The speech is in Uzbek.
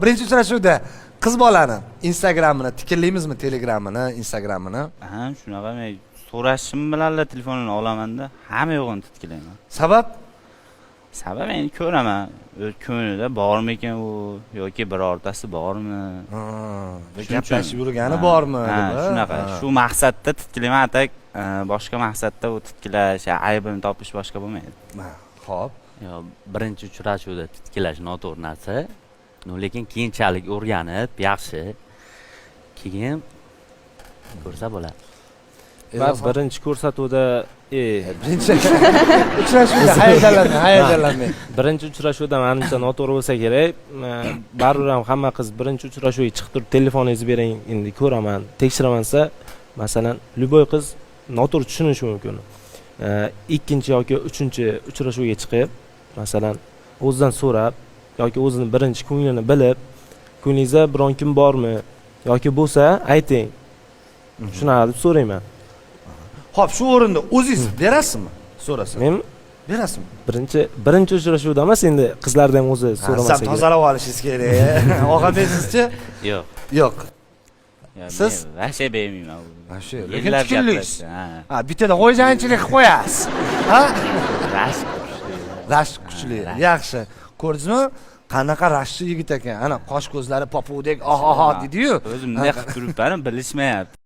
Birinchi uchrashuvda qiz bolani Instagramini tikilliymizmi, Telegramini, Instagramini? Ha, shunaqa men so'rashim bilanla telefonini olamanda, hamma yo'g'ini titkilayman. Sabab? Sabab endi ko'raman, o'z ko'nglida bormikan u yoki birortasi bormi. Ha, Shuning uchun- gaplashib yurgani Ha, bormi ha, deb, a? Shunaqa. Ha. Shu maqsadda titkilayman, a так boshqa maqsadda u titkilash, aybini topish boshqa bo'lmaydi. Ha, xo'p. Yo, birinchi uchrashuvda titkilash noto'g'ri narsa. Но, lekin keyinchalik o'rganib, yaxshi keyin ko'rsa bo'ladi. Va birinchi ko'rsatuvda Birinchi uchrashuvda hayajonlanmang, hayajonlanmang. Birinchi uchrashuvda manimcha noto'g'ri bo'lsa kerak. Baribir ham hamma qiz birinchi uchrashuvga chiqib turib, "Telefoningizni bering, endi ko'raman, tekshiraman" desa, masalan, любой qiz noto'g'ri tushunishi mumkin. Ikkinchi yoki uchinchi uchrashuvga chiqib, masalan, o'zidan so'rab yoki o'zini birinchi ko'nglini bilib, "Ko'nglingizda biron kim bormi yoki bo'lsa ayting", shunaqa deb so'rayman. Xo'p, shu o'rinda o'zingiz berasizmi? So'rasa. Men Berasizmi? Birinchi uchrashuvda emas, endi qizlarda ham o'zi Siz so'ramasa ham kerak. tozalab olishingiz kerak. Og'abek, sizchi? Yo'q. Yo'q. Yo, Siz? men вообще bermayman. Вообще, lekin Yillab tikillaysiz. gaplashdi, ha. Ha, bittada xo'jayinchilik qilib qo'yasiz. Ha? Rashk kuchli. Rashk kuchli. Ha, rashk. Yaxshi. Ko'rdingizmi? Qanaqa rashkchi yigit ekan. Ana, qosh ko'zlari popugdek, oh oh oh deydi-yu. O'zim bunday qilib turibman, bilishmayapti.